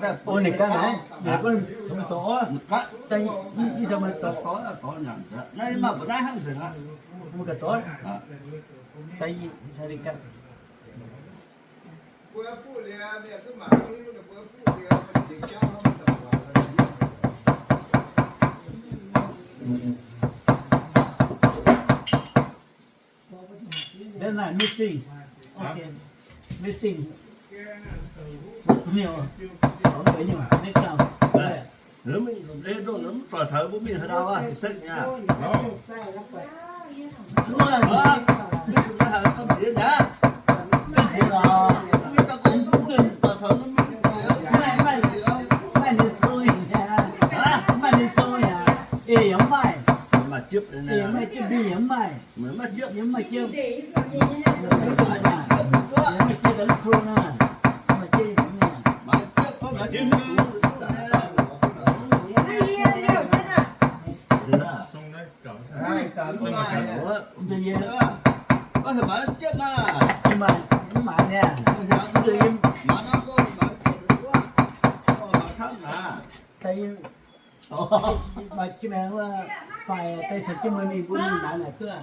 Ninh ganh naaiv, ninh mbuo caux meih dorh, daaih yie caux meih dorh, naaiv maaih mbuo naaiv hnangv nzengc aqv. Mbuo ganh dorh, daaih yie caux ninh ganh. Then I missing. Okay. Missing. Missing. Next time. Mv doic taux mbuo mingh haaix dauh aqv, sekv nyei aqv. Maaih ninh sou yaac, maaih ninh sou yaac, ei yaac mv maaih, ei maaih jiepv, ei maaih jiepv, mingh yaac mv maaih, yaac mv maaih jiepv, yaac mv maaih jiepv daaih lutv klo naaiv, mv maaih jiepv. Maaih jienv maengx wuov, faix daaih caux jienv meih mingh mbuo mingh maaiz naaic duqv.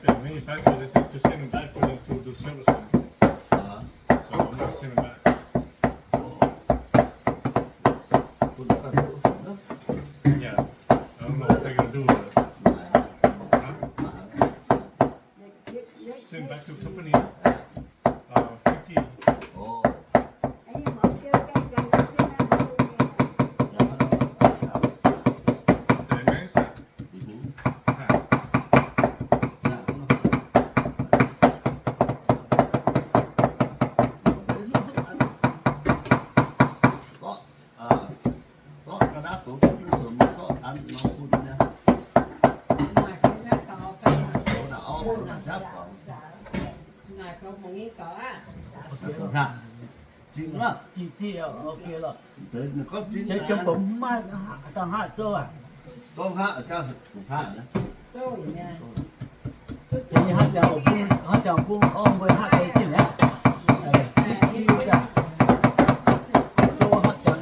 They manufacture this, just send them back for them to do service on it. So I'm gonna send them back. Yeah, I don't know what they're gonna do with it. Huh? Send back to company. Uh, fifty. Zinh, zinh, ok lorqc. Deix ninh gorngv zinh, deix jiem bou mv maaih dangh haav zouv aqv. Gorngv haav, gauh haav. Haav jangx bung, haav jangx bung orv mbuo haav deix zinh aqv. Zinh, zinh jangx. Zouv haav jangx.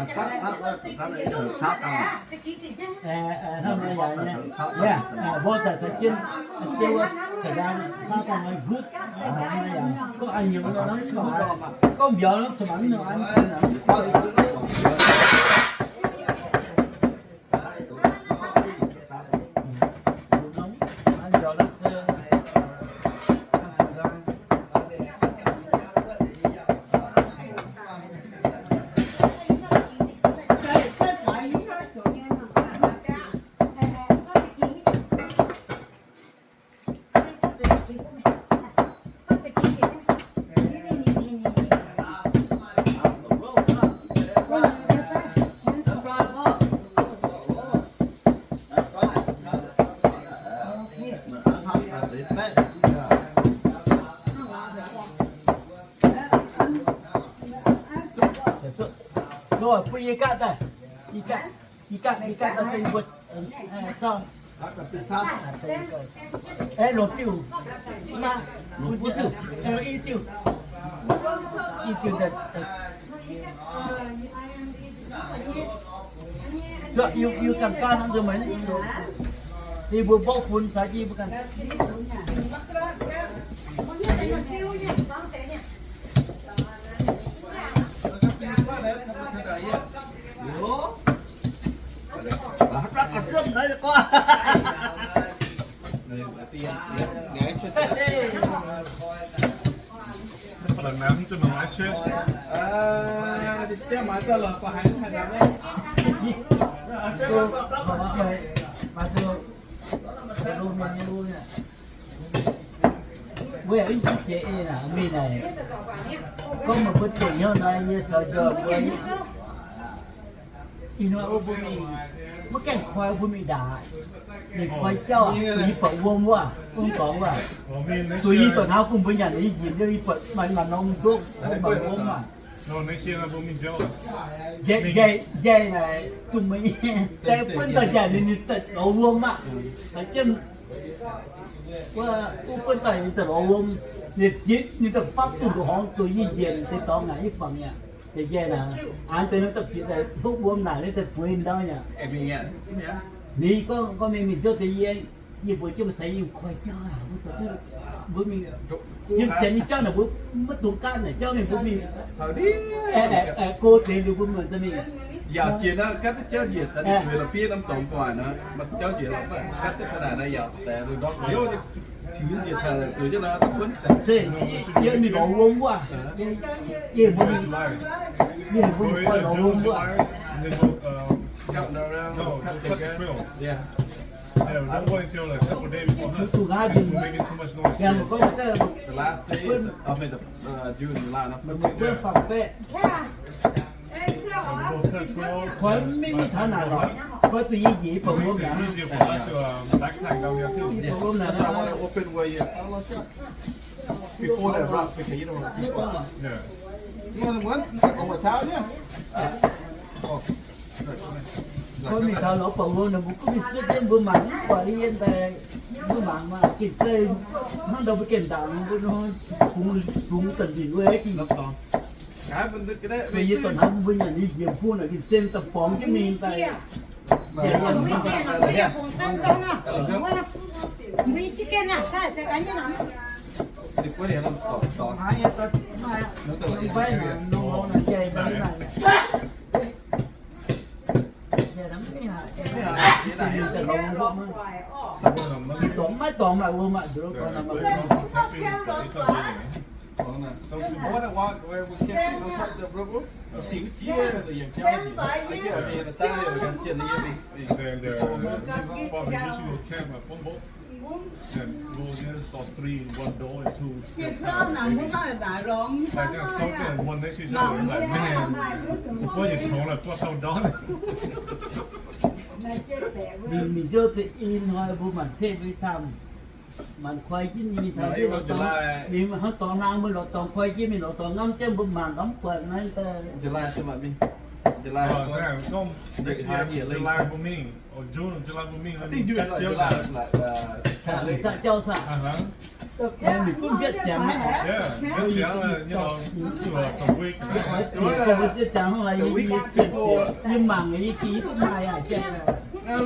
Hnamv naaiv yaac nyei, yaac mbuo daaih caux jienv, jienv wuov caux daan caux daan nyei gutv, yaac gorngv a'nyiemc nor, gorngv mbiauz nor, caux mangc nor, Bun yie ganh daaih, yie ganh, yie ganh, yie ganh daaih dengh mbuo, zorqv. Aeqv, longc diuh, maiv, longc diuh, aeqv, longc i diuh, i diuh daaih. Yie, yie ganh ganh nor nzunc meih, yie mbuo mborqv funx caux jienv mbuo ganh. Mbuo yaac mv jiex ei naaic, mingh naaic, gorngv meih mbuo deic hnyouv nor, yie caux njoih mbuo ih hnoi wuov mbuo mingh, maiv gaengh koi mbuo mingh ndaangc, ninh koi jauv aqv, yie buatc wuom wuov, wuom dorngx wuov, zuqc yie dorh hnangv bun mbuo nyanc, yie njiec liuz yie buatc maaih norm ndopv, maaih wuom aqv. Njai, njai, njai naaic, dongh meih nyei, daaih buonv dauh njanc ninh, ninh daaih lorz wuom aqv. Daaih jienv wuov, wuov buonv dauh ninh daaih lorz wuom, ninh, ninh daaih fapv duqv ndoqc horngz zoux yie njiec deix dorngx naaic, yie fangx yaac deix njai naaic, an deix nor daaih bieqc daaih hopv wuom naaic, ninh daaih bueix ndau yaac. Ninh gorngv, gorngv mingh mingh nzouv deix yie, yie mbuox jienv meih sai yie koi jauv aac, mbuo dorh jienv mbuo mingh, yiem janx nyei jauv naaic mbuo maiv dungx gaatv naaic jauv mingh, mbuo mingh go deix liuz mbuo mangc daaih mingh. Yaac jiex naaiv gaatv duqv jauv njiec, zanc ninh zueiz la'bieiv norm dorngx gu'nguaaic nor, jauv njiec la'bieiv gaatv duqv taux naaic nor yaac deix liuz ndortv ziouv, ziux njiec taux zueiz jienv nor, yie mingh lorz wuom wuov, yie mbuo mingh, yie mbuo mingh koi lorz wuom wuov. Duqv nqaatv nzunc, yaac gorngv daaih, meih mbuo fangx baeqv, koi mv mingh taux naaic lorqc, koi duqv yie njiec yie buatc wuom mi'aqv. Yie buatc wuom naaic. Koi mingh taux lorz buatc wuom naaic, mbuo gunv mingh zuov jienv mbuo mangc mv buatc yie daaih, mbuo mangc maah, gengh zeiv hnangv ndau mbuo gengh ndaangc mbuo nor, bungx, bungx daaih ndinc wuov gengh. Yie dorh hnangv mbuo nyanc nyei njiec bun naaic gengh sen daaih borngz jienv mingh daaih. Maiv dorngx maaih wuom aqv. Ninh, ninh nzouv deix ih hnoi mbuo maanc tengx mbuo ih taamh, maanc koi jienv mingh taux jienv lorz dorngx, ninh hnangv dorngx hlang mbuo lorz dorngx koi jienv mingh lorz dorngx ngamv jienv mbuo maanc lorz mv buatc naaiv daaih. Zaqc jauv saah? Ninh gunv mbietv ziangx, mbietv ziangx, yie oix ziec, yie mangc yie gih duqv maaih aqv.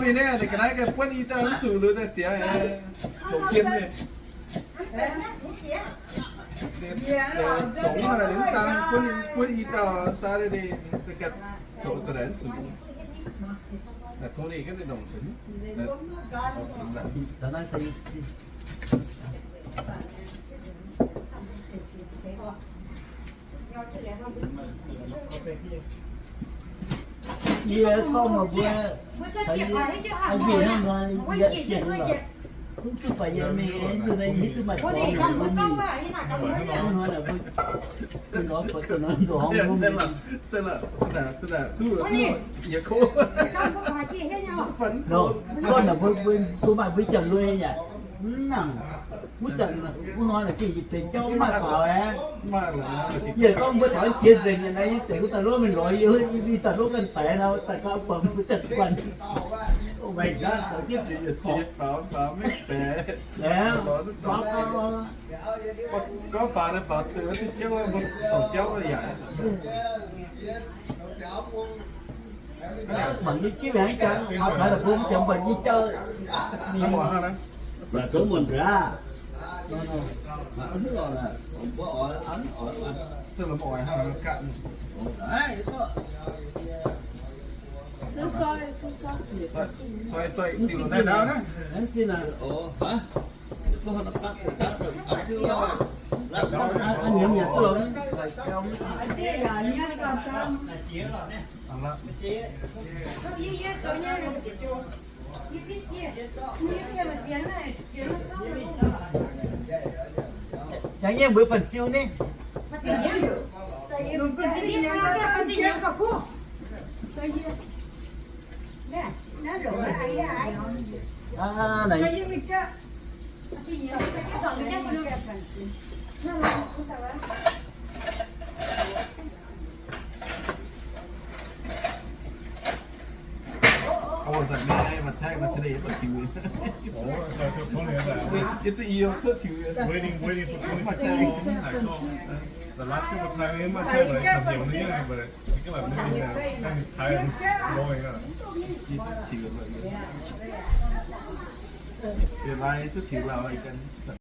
Ninh ga'naaiv ganh buonv i dauh mv zuqc liuz daaih ziangx, zoux jienv nyei. Zoux dangh buonv i dauh Saturday, zoux daaih mv zuqc. Tony ganh nongc. Yie gorngv meih mbuo, caux yie, aa, yie hnangv nor, yie jienv lorqc. Mv duqv baac yie mingh, mv duqv naaiv, yie hiuv duqv maaih dorngx, mv hnoi naaic mbuo, mv hnoi naaic mbuo, mv hnoi ndorngx, gorngv naaic mbuo, mbuo, mbuo maaih mbuo jauv-lui yaac mv nangc. Wuov zanc, wuov hnoi naaic gengh yietc deix jauv mv maaih faaux aqv. Yie gorngv mbuo taux jiex nzengc naaic, yie deix wuov daaih lov mingh lorz yie, yie daaih lov ganh daix nor, daaih gauh buatc mbuo zanc guanh. Mv baac gorngv faaux naaic faaux deix wuov diuh jauv, sorng jauv yaac mangc nyei jienv maengx jangx, aa, daaih la'buo mv jangx buatc nyei jauv. Mv oix hnangv naaiv. La'zuov muonc nzaac. Mbuo oix, mbuo oix hnangv naaiv ganh. Soi, soi diuh naaiv ndau naaiv. Jangx nyei mbuo banh ziu ni. Aa, naaic. Aa, wuov zanc maiv maaih taaix, maaih taaix leiz yie baac tiux. Yie zuqc i cuotv tiux. Maaih taaix. Yie zuqc tiux lauh ih gan.